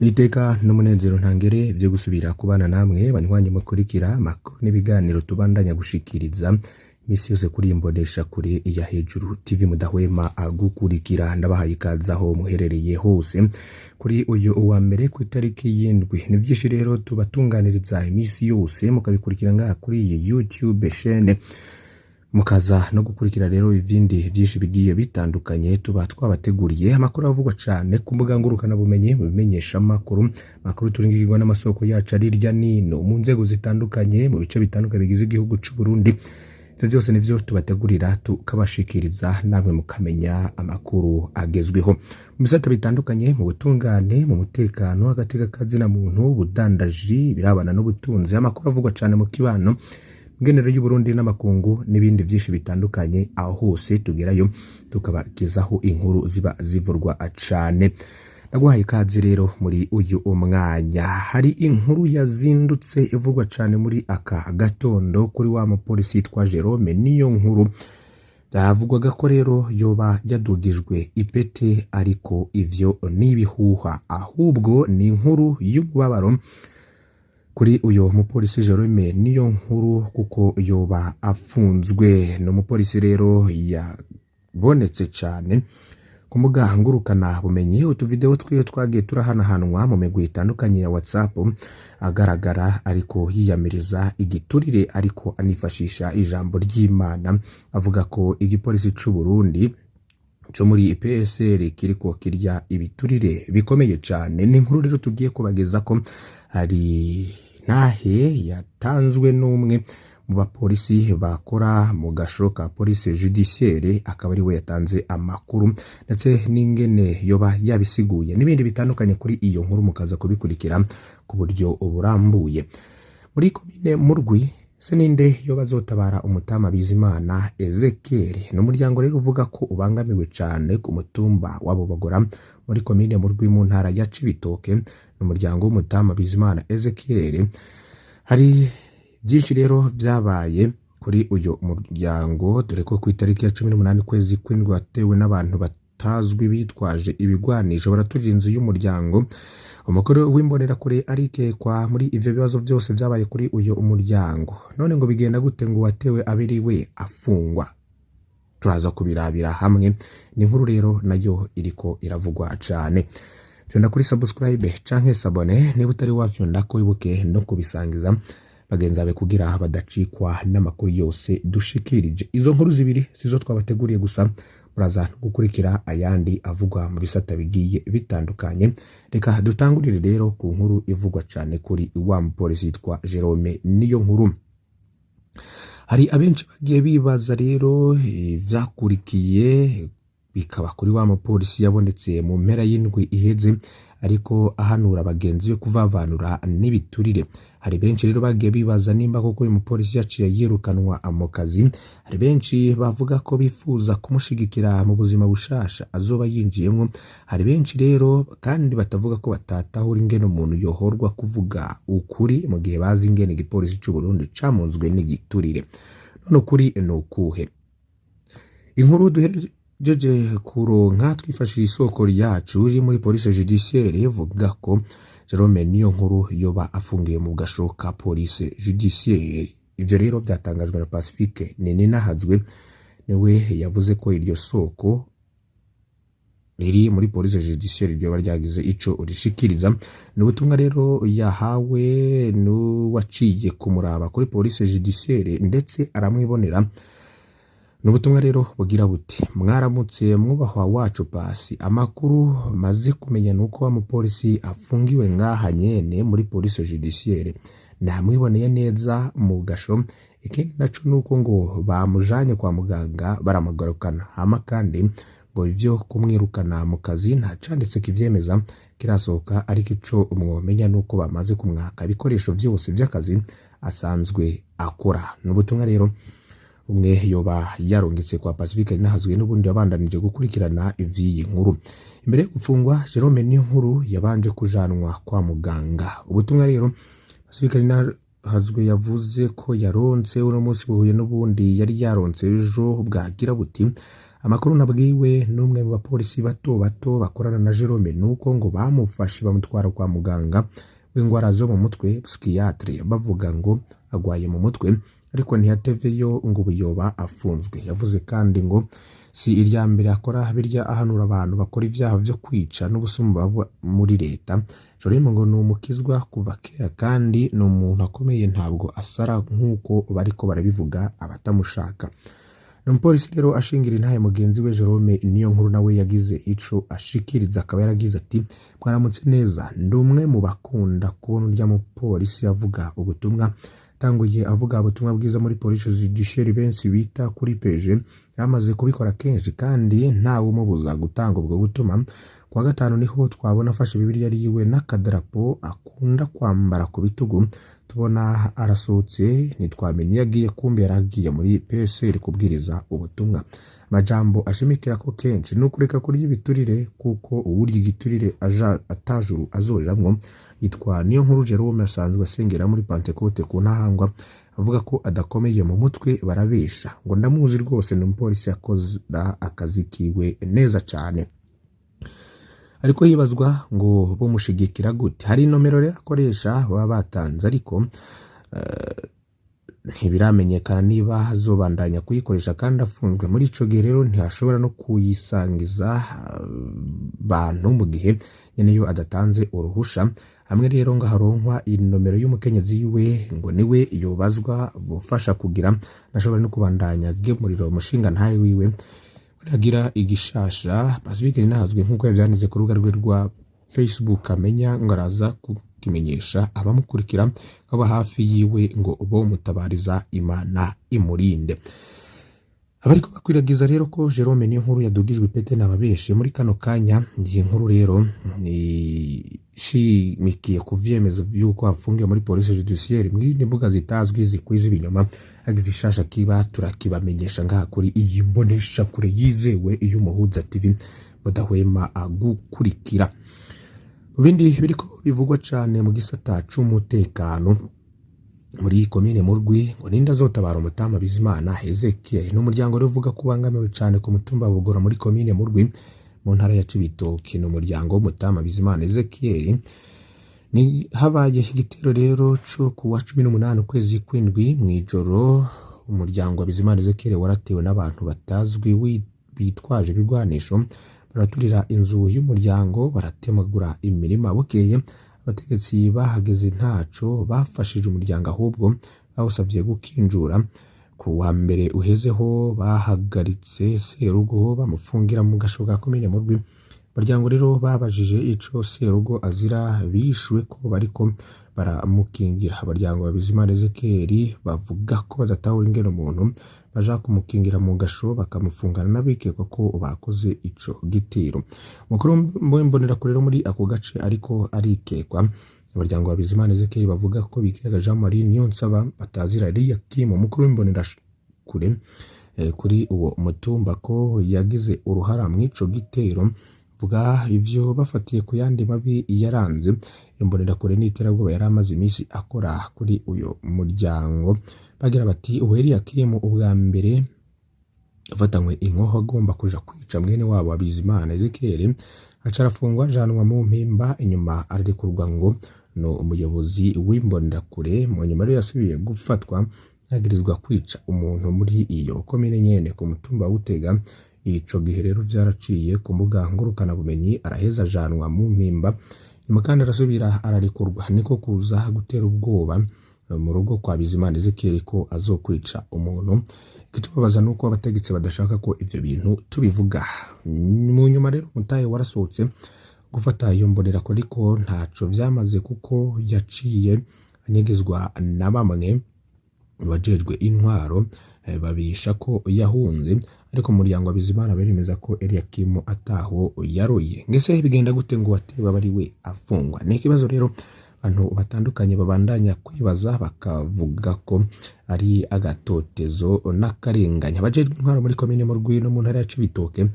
N'iteka n'umunezero ntangere vyo gusubira kubana namwe banywanyi mukurikira amakuru n'ibiganiro tubandanya gushikiriza imisi yose kuri iyi mboneshakure ya Hejuru TV mudahwema gukurikira. Ndabahaye ikaze aho muherereye hose kuri uyu wa mbere ku itariki y'indwi. Ni vyinshi rero tubatunganiriza imisi yose, mukabikurikira ngaha kuri iyi YouTube chaîne, mukaza no gukurikira rero ibindi vyinshi bigiye bitandukanye tuba twabateguriye. Amakuru avugwa cane ku mbuga ngurukanabumenyi, mu bimenyesha amakuru, amakuru turingirwa n'amasoko yacu ari hirya nino mu nzego zitandukanye, mu bice bitandukanye bigize igihugu c'u Burundi. Ivyo byose nivyo tubategurira tukabashikiriza, namwe mukamenya amakuru agezweho mu bisata bitandukanye: mu butungane, mu mutekano, agateka kazina muntu, ubudandaji, ibirabana n'ubutunzi, amakuru avugwa cane mu kibano, imigenero y'Uburundi n'amakungu n'ibindi byinshi bitandukanye. Aho hose tugerayo tukabagezaho inkuru ziba zivurwa cane. Ndaguhaye ikaze rero muri uyu mwanya. Hari inkuru yazindutse ivugwa cane muri aka gatondo kuri wa mupolisi yitwa Jerome Niyo Nkuru. Byavugwaga ko rero yoba yadugijwe ipete, ariko ivyo ni ibihuha, ahubwo ni inkuru y'umubabaro kuri uyu mupolisi Jerome Niyo Nkuru, kuko yoba afunzwe. Ni umupolisi rero yabonetse cyane ku mbuga ngurukana bumenyi, utuvideo twiwe twagiye turahanahanwa mu migwi itandukanye ya WhatsApp, agaragara ariko yiyamiriza igiturire, ariko anifashisha ijambo ry'Imana, avuga ko igipolisi c'u Burundi co muri PSR kiriko kirya ibiturire bikomeye cyane. Ni inkuru rero tugiye kubageza ko hari ntahe yatanzwe n'umwe mu bapolisi bakora mu gasho ka police judiciaire, akaba ari we yatanze amakuru, ndetse n'ingene yoba yabisiguye n'ibindi bitandukanye kuri iyo nkuru, mukaza kubikurikira ku buryo burambuye. Muri komine Murwi se ninde yoba azotabara umutama Bizimana Ezekiel? Ni umuryango rero uvuga ko ubangamiwe cyane ku mutumba wa Bobogora muri komine Murwi mu ntara ya Cibitoke. Ni umuryango w'umutama Bizimana Ezekiel. Hari byinshi rero byabaye kuri uyu muryango, dore ko ku itariki ya 18 kwezi kw'indwi watewe n'abantu batazwi bitwaje ibigwanisho, baraturira inzu y'umuryango. Umukuru w'imbonerakure arikekwa muri ivyo bibazo byose byabaye kuri uyu muryango. None ngo bigenda gute ngo watewe abiriwe afungwa? Turaza kubirabira hamwe. Ni inkuru rero nayo iriko iravugwa cane. Fyonda kuri subscribe canke s'abonner niba utari wafyonda ko, wibuke no kubisangiza bagenzi bawe kugira badacikwa n'amakuru yose dushikirije. Izo nkuru zibiri sizo twabateguriye gusa, muraza gukurikira ayandi avugwa mu bisata bigiye bitandukanye. Reka dutangurire rero ku nkuru ivugwa cyane kuri wa mupolisi yitwa Jerome Niyo Nkuru. Hari abenshi bagiye bibaza rero ivyakurikiye bikaba kuri wa mupolisi yabonetse mu mpera y'indwi iheze ariko ahanura bagenzi be kuvavanura n'ibiturire. Hari benshi rero bagiye bibaza nimba koko uyu mupolisi yaciye yirukanwa mu kazi. Hari benshi bavuga ko bifuza kumushigikira mu buzima bushasha azoba yinjiyemo. Hari benshi rero kandi batavuga ko batatahura ingene umuntu yohorwa kuvuga ukuri mu gihe bazi ingene igipolisi c'u Burundi camunzwe n'igiturire. None ukuri ni ukuhe? Inkuru duhejeje kuronka twifashishije isoko ryacu riri muri police judiciaire ivuga ko Jerome Niyo Nkuru yoba afungiye mu gasho ka police judiciaire. Ivyo rero byatangajwe na Pacifique Nininahazwe, niwe yavuze ko iryo soko riri muri police judiciaire ryoba ryagize ico rishikiriza. Ni ubutumwa rero yahawe n'uwaciye kumuraba kuri police judiciaire ndetse aramwibonera. Ni ubutumwa rero bugira buti: "Mwaramutse mwubahwa wacu Pasi, amakuru maze kumenya nuko wa mupolisi afungiwe ngaha nyene muri police judiciaire, namwiboneye neza mu gasho. Ikindi naco nuko ngo bamujanye kwa muganga baramugarukana. Hama kandi ngo ivyo kumwirukana mu kazi nta canditse kivyemeza kirasohoka, ariko ico mwomenya nuko bamaze kumwaka ibikoresho vyose vy'akazi asanzwe akora." Ni ubutumwa rero umwe yoba yarungitse kwa Pacifique Nahazwe, n'ubundi yabandanije gukurikirana ivy'iyi nkuru. Imbere yo gufungwa, Jerome Niyonkuru yabanje kujanwa kwa muganga. Ubutumwa rero Pacifique Nahazwe yavuze ko yaronse uno munsi buhuye n'ubundi yari yaronse ejo, bwagira buti: Amakuru nabwiwe n'umwe mu bapolisi bato bato bakorana na Jerome nuko ngo bamufashe bamutwara kwa muganga w'ingwara zo mu mutwe, psychiatre, bavuga ngo agwaye mu mutwe, ariko ntiyateveyo, ngo ubu yoba afunzwe. Yavuze kandi ngo si irya mbere akora birya, ahanura abantu bakora ivyaha vyo kwica n'ubusuma baba muri leta. Jerome ngo ni umukizwa kuva kera kandi ni umuntu akomeye, ntabwo asara nk'uko bariko barabivuga abatamushaka. Ni umupolisi rero ashingira intahe mugenzi we Jerome Niyo Nkuru, nawe yagize ico ashikiriza, akaba yaragize ati: "Mwaramutse neza, ndi umwe mu bakunda kubona urya mupolisi avuga ubutumwa. Tanguye avuga ubutumwa bwiza muri police judiciaire, benshi bita kuri PJ. Yamaze kubikora kenshi kandi ntawe umubuza gutanga ubwo butumwa. Kuwa gatanu niho twabona afashe Bibiliya yiwe n'akadarapo akunda kwambara ku bitugu, tubona arasohotse, ntitwamenye iyo agiye, kumbe yaragiye muri PSR kubwiriza ubutumwa. Amajambo ashimikira ko kenshi ni ukureka kurya ibiturire, kuko uwurya igiturire aja atajuru azojamwo. Yitwa Niyo Nkuru Jerome, asanzwe asengera muri Pentecote ku Ntahangwa. Avuga ko adakomeye mu mutwe barabesha, ngo ndamuzi rwose, ni umupolisi akora akazi kiwe neza cyane." Ariko hibazwa ngo bumushigikira gute? Hari inomero rero akoresha baba batanze, ariko ntibiramenyekana niba azobandanya kuyikoresha kandi afunzwe. Muri ico gihe rero ntihashobora no kuyisangiza bantu mu gihe nyene yo adatanze uruhusha. Hamwe rero ngo haronkwa inomero y'umukenyezi wiwe, ngo niwe yobazwa bufasha kugira nashobora no kubandanya agemurira umushinga ntahe wiwe. Agira igishasha Pacifique Ninahazwe, nk'uko yavyanditse ku rubuga rwe rwa Facebook, amenya ngo araza kukimenyesha abamukurikira baba hafi yiwe ngo bo mutabariza, Imana imurinde. Abariko bakwiragiza rero ko Jerome Niyo Nkuru yadugijwe ipete n'ababeshe. Muri kano kanya iyi nkuru rero ishimikiye ku vyemezo vy'uko afungiwe muri police judiciaire, mw'izindi mbuga zitazwi zikwiza ibinyoma, hagize ishasha kiba turakibamenyesha ngaha kuri iyi mbonesha kure yizewe y'Umuhuza TV mudahwema gukurikira. Mu bindi biriko bivugwa cane mu gisata c'umutekano muri komine Murwi, ngo ninde azotabara umutama Bizimana Ezekiel n'umuryango rero uvuga ko ubangamiwe cane ku mutumba Bugora muri komine Murwi mu ntara ya Cibitoke. Ni umuryango w'umutama Bizimana Ezekiel. Ni habaye igitero rero co kuwa 18 ukwezi kw'indwi mw'ijoro. Umuryango wa Bizimana Ezekiel waratewe n'abantu batazwi bitwaje ibigwanisho, baraturira inzu y'umuryango, baratemagura imirima. Bukeye abategetsi bahageze ntaco bafashije umuryango, ahubwo bawusavye gukinjura. Ku wa mbere uhezeho bahagaritse serugo, bamufungira mu gasho ka komine Murwi. Umuryango rero babajije ico serugo azira, bishuwe ko bariko baramukingira. Abaryango ba Bizimana Ezekiel bavuga ko badatahura ingene umuntu baja kumukingira mu gasho, bakamufungana n'abikekwa ko bakoze ico gitero. Umukuru w'imbonerakure rero muri ako gace ariko arikekwa. Abaryango ba Bizimana Ezekiel bavuga ko bikeka Jean Marie Niyonsaba batazira Eliakim, umukuru w'imbonerakure kuri uwo mutumba, ko yagize uruhara mw'ico gitero. Vuga ivyo bafatiye ku yandi mabi yaranze imbonerakure n'iterabwoba yari amaze iminsi akora kuri uyu muryango. Bagira bati: "Ubu Eliakim ubwa mbere yafatanywe inkoho agomba kuja kwica mwene wabo wa Bizimana Ezekiel, aca arafungwa, ajanwa mu Mpimba, inyuma ararekurwa ngo ni umuyobozi w'imbonerakure. Mu nyuma rero yasubiye gufatwa, yagirizwa kwica umuntu muri iyo komine nyene ku mutumba wa Butega. Ico gihe rero vyaraciye ku mbuga ngurukanabumenyi, araheza ajanwa mu Mpimba, nyuma kandi arasubira ararekurwa, niko kuza gutera ubwoba mu rugo kwa Bizimana Ezekiel ko azokwica umuntu. Ikitubabaza nuko abategetsi badashaka ko ivyo bintu tubivuga." Mu nyuma rero umutahe warasohotse gufata iyo mbonerakure, ariko ntaco vyamaze kuko yaciye anyegezwa na bamwe mu bajejwe intwaro, babisha ko yahunze. Ariko umuryango wa Bizimana baremeza ko Eliakim ataho yaroye. Ngese bigenda gute ngo watewe abe ari we afungwa? Ni ikibazo rero abantu batandukanye babandanya kwibaza, bakavuga ko ari agatotezo n'akarenganya. Abajejwe intwaro muri komine Murwi no mu ntara ya Cibitoke,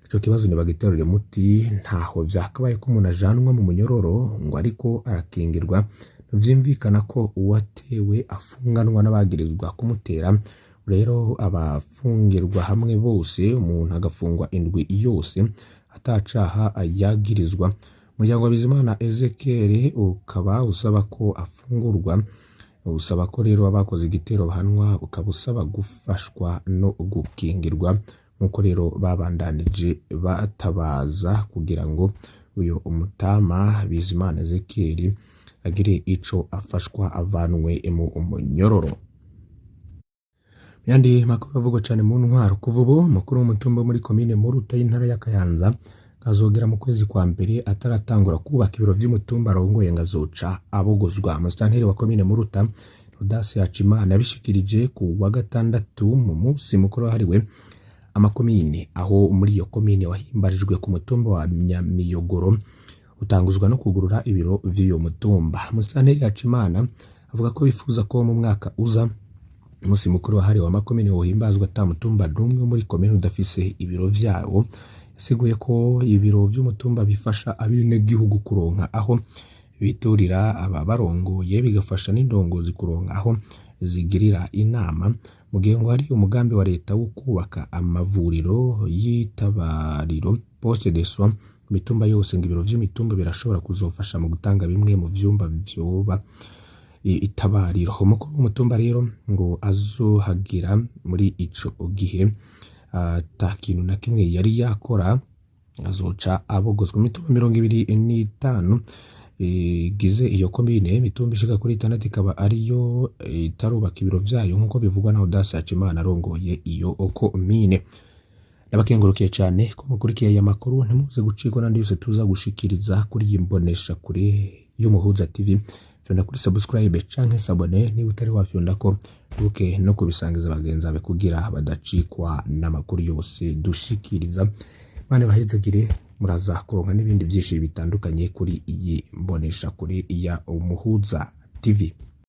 ico kibazo ntibagiterure muti. Ntaho vyakabaye ko umuntu ajanwa mu munyororo ngo ariko arakingirwa. Vyumvikana ko uwatewe afunganwa n'abagirizwa kumutera. Rero abafungirwa hamwe bose, umuntu agafungwa indwi yose atacaha yagirizwa. Umuryango wa Bizimana Ezekiel ukaba usaba ko afungurwa, usaba ko rero abakoze igitero bahanwa, ukaba usaba gufashwa no gukingirwa, nk'uko rero babandanije batabaza kugira ngo uyu umutama Bizimana Ezekiel agire ico afashwa, avanwe mu munyororo. Yandi makuru avugwa cane mu ntwaro: kuva ubu umukuru w'umutumba muri komine Muruta y'intara ya Kayanza azogera mu kwezi kwa mbere ataratangura kubaka ibiro vy'umutumba arongoye ngo azoca abogozwa. Musitanteri wa komine Muruta, Audace Hacimana, yabishikirije ku wa gatandatu mu munsi mukuru wahariwe amakomine, aho muri iyo komine wahimbarijwe ku mutumba wa Nyamiyogoro, utanguzwa no kugurura ibiro vy'uyo mutumba. Musitanteri Hacimana avuga ko bifuza ko mu mwaka uza umunsi mukuru wahariwe amakomine wohimbazwa ata mutumba n'umwe muri komine udafise ibiro vyawo. Yasiguye ko ibiro vy'umutumba bifasha abenegihugu kuronka aho biturira ababarongoye, bigafasha n'indongozi kuronka aho zigirira inama, mu gihe ngo hari umugambi wa leta wo kubaka amavuriro y'itabariro, poste de soins, mu mitumba yose, ngo ibiro vy'imitumba birashobora kuzofasha mu gutanga bimwe mu vyumba vyoba itabariro. Umukuru w'umutumba rero ngo azohagira muri ico gihe ata kintu na kimwe yari yakora azoca abogozwa. Imitumba 25 igize iyo komine, imitumba ishika kuri itandatu ikaba ariyo itarubaka ibiro vyayo, nk'uko bivugwa na Audace Hacimana arongoye iyo komine. Ndabakengurukiye cyane ko mukurikiye aya makuru. Ntimuze gucikwa n'andi yose tuza gushikiriza kuri iyi mbonesha kure y'Umuhuza TV. Fyonda kuri subscribe canke s'abonner niba utari wafyonda ko, wibuke no kubisangiza bagenzi bawe kugira badacikwa n'amakuru yose dushikiriza. Imana ibahezagire. Muraza kuronka n'ibindi byinshi bitandukanye kuri iyi mbonesha kure ya Umuhuza TV.